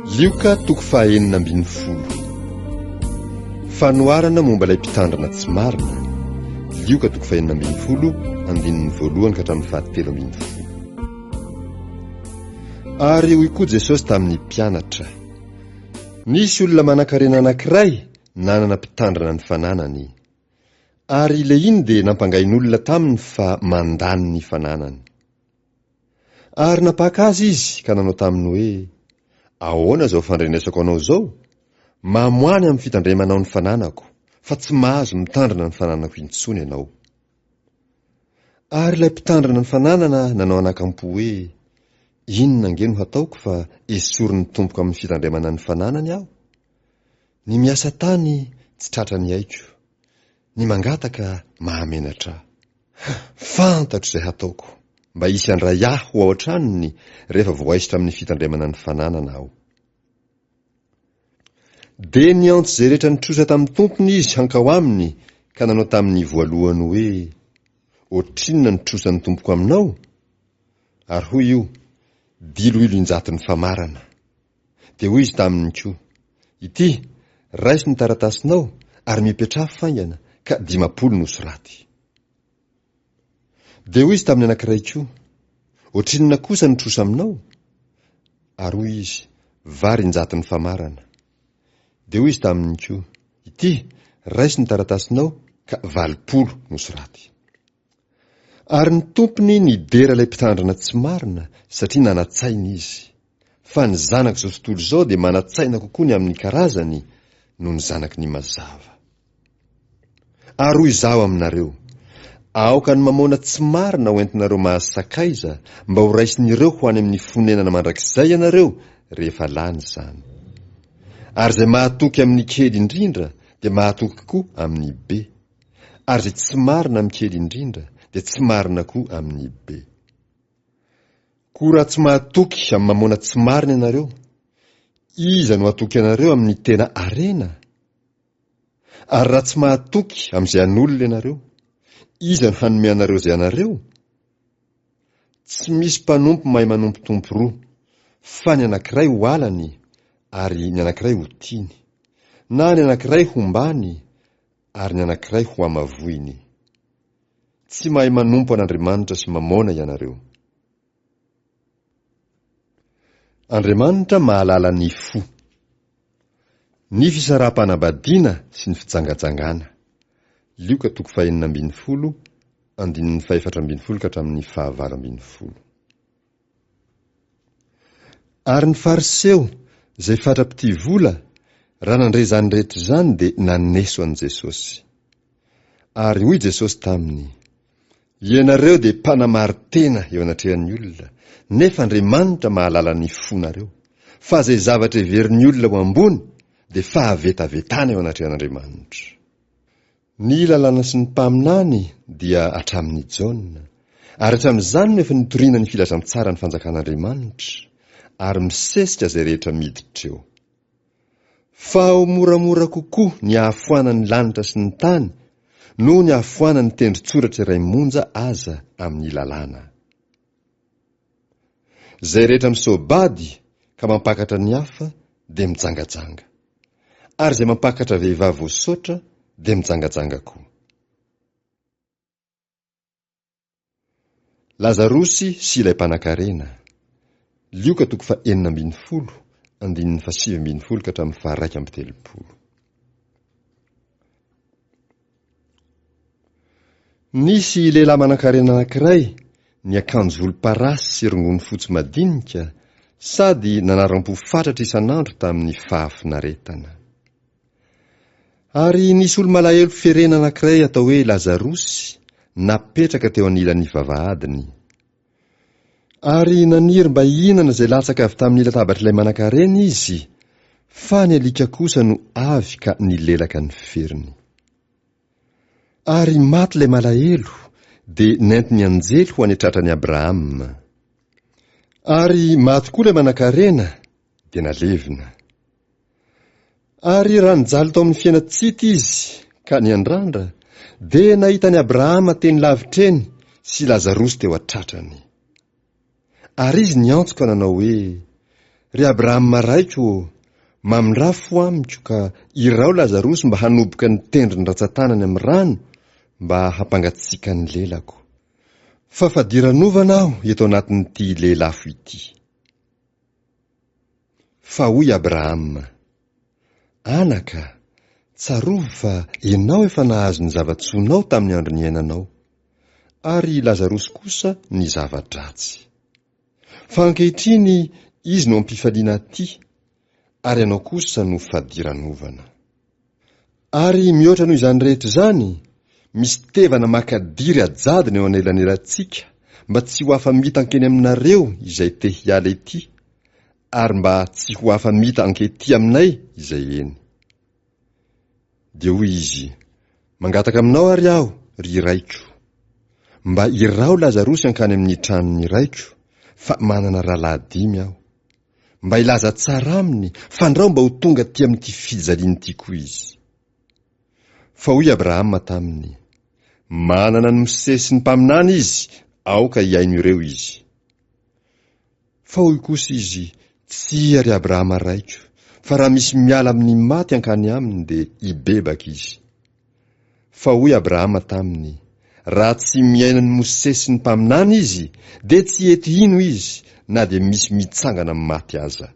Lioka toko fahaenina ambin'ny folo. Fanoharana momba ilay mpitandrina tsy marina. Lioka toko fahenina ambin'ny folo, andininy voalohany ka hatramin'ny fahatelo ambin'ny folo. Ary hoy koa Jesosy tamin'ny mpianatra, Nisy olona manankarena anankiray nanana mpitandrina ny fananany. Ary ilehiny dia nampangain'olona taminy fa mandany ny fananany. Ary nampaka azy izy ka nanao taminy hoe, Ahoana izao fandrenesako anao izao? Mamoany amin'ny fitandremanao ny fananako, fa tsy mahazo mitandrina ny fananako intsony ianao. Ary ilay mpitandrina ny fananana nanao anakampo hoe, Inona ange no hataoko fa esorin'ny tompoko amin'ny fitandremana ny fananany aho? Ny miasa tany tsy tratra ny aiko, ny mangataka mahamenatra ahy. Fantatro izay hataoko, mba hisy handray ahy ho ao an-tranony rehefa voaisotra amin'ny fitandremana ny fananana aho. Dia niantso izay rehetra nitrosa tamin'ny tompony izy hankao aminy ka nanao tamin'ny voalohany hoe, Ohatrinona ny trosan'ny tompoko aminao? Ary hoy io, Diloilo injaton'ny famarana. Dia hoy izy taminy koa, Ity, raiso ny taratasinao ary mipetraha faingana, ka 50 no soraty. Dia hoy izy tamin'ny anankiray koa, Ohatrinona kosa ny trosa aminao? Ary hoy izy, Vary injaton'ny famarana. Dia hoy izy taminy koa, Ity, raiso ny taratasinao, ka 80 no soraty. Ary ny tompony nidera ilay mpitandrina tsy marina, satria nanan-tsaina izy. Fa ny zanak'izao tontolo izao dia manan-tsaina kokoa ny amin'ny karazany noho ny zanaky ny mazava. Ary hoy izaho aminareo, Aoka ny mamôna tsy marina ho entinareo mahazo sakaiza, mba ho raisin'ireo ho any amin'ny fonenana mandrakizay ianareo rehefa lany izany. Ary izay mahatoky amin'ny kely indrindra dia mahatoky koa amin'ny be, ary izay tsy marina amin'ny kely indrindra dia tsy marina koa amin'ny be. Koa raha tsy mahatoky amin'ny mamôna tsy marina ianareo, iza no hatoky anareo amin'ny tena harena? Ary raha tsy mahatoky amin'izay an'olona ianareo, iza no hanome anareo izay anareo? Tsy misy mpanompo mahay manompo tompo roa, fa ny anankiray ho halany ary ny anankiray ho tiany, na ny anankiray hombany ary ny anankiray ho hamavoiny. Tsy mahay manompo an'Andriamanitra sy Mamôna ianareo. Andriamanitra mahalala ny fo. Ny fisaraham-panambadiana sy ny fijangajangana. Lioka toko fahenina ambin'ny folo, andininy fahefatra ambin'ny folo ka hatramin'ny fahavalo ambin'ny folo. Ary ny Fariseo, izay fatra-pitia vola, raha nandre izany rehetra izany dia naneso an'i Jesosy. Ary hoy Jesosy taminy, Ianareo dia mpanamari-tena eo anatrehan'ny olona, nefa Andriamanitra mahalala ny fonareo, fa izay zavatra heverin'ny olona ho ambony dia fahavetavetana eo anatrehan'Andriamanitra. Ny lalàna sy ny mpaminany dia hatramin'i Jaona, ary hatramin'izany no efa nitoriana ny filazantsaran'ny fanjakan'Andriamanitra, ary misesika izay rehetra miditra eo. Fa ho moramora kokoa ny hahafoanan'ny lanitra sy ny tany noho ny hahafoanan'ny tendron-tsoratra iray monja aza amin'ny lalàna. Izay rehetra misoa-bady ka mampakatra ny hafa dia mijangajanga, ary izay mampakatra vehivavy voasoatra dia mijangajanga koa. Lazarosy sy ilay mpanankarena. Lioka toko fahenina ambin'ny folo, andininy fahasivy ambin'ny folo ka hatramin'ny faharaika amby telopolo. Nisy lehilahy manankarena anankiray niakanjo volomparasy sy rongony fotsy madinika sady nanaram-po fatratra isan'andro tamin'ny fahafinaretana. Ary nisy olo-malahelo ferena anankiray atao hoe Lazarosy napetraka teo anilan'ny vavahadiny. Ary naniry mba hihinana izay latsaka avy tamin'ny latabatr'ilay manankarena izy, fa ny alika kosa no avy ka nilelaka ny feriny. Ary maty ilay malahelo, dia nentin'ny anjely ho any an-tratran'i Abrahama. Ary maty koa ilay manankarena, dia nalevina. Ary raha nijaly tao amin'ny fiainan-tsy hita izy ka niandrandra, dia nahita an'i Abrahama teny lavitra eny sy Lazarosy teo an-tratrany. Ary izy niantso ka nanao hoe, Ry Abrahama raiko ô, mamindrà fo amiko ka iraho Lazarosy mba hanoboka ny tendron'ny ratsan-tanany amin'ny rano mba hampangatsiaka ny lelako. Fa fadiranovana aho eto anatin'ity lelafo ity. Fa hoy Abrahama, Anaka, tsarovy fa ianao efa nahazo ny zava-tsoanao tamin'ny andro niainanao, ary i Lazarosy kosa ny zava-dratsy. Fa ankehitriny izy no ampifaliana aty, ary ianao kosa no fadiranovana. Ary mihoatra noho izany rehetra izany, misy tevana makadiry ajadona eo anelanelantsika mba tsy ho afa-mita hankeny aminareo izay te hiala ety, ary mba tsy ho afa-mita hankety aminay izay eny. Dia hoy izy, Mangataka aminao àry aho, ry raiko, mba iraho Lazarosy hankany amin'ny tranon'ny raiko, fa manana rahalahy dimy aho. Mba hilaza tsara aminy, fandrao mba ho tonga aty amin'ity fijaliana ity koa izy. Fa hoy Abrahama taminy, Manana an'i Mosesy sy ny mpaminany izy, aoka hihaino ireo izy. Fa hoy kosa izy, Tsia, ry Abrahama raiko, fa raha misy miala amin'ny maty hankany aminy dia hibebaka izy. Fa hoy Abrahama taminy, Raha tsy mihaino an'i Mosesy sy ny mpaminany izy, dia tsy hety hino izy, na dia misy mitsangana amin'ny maty aza.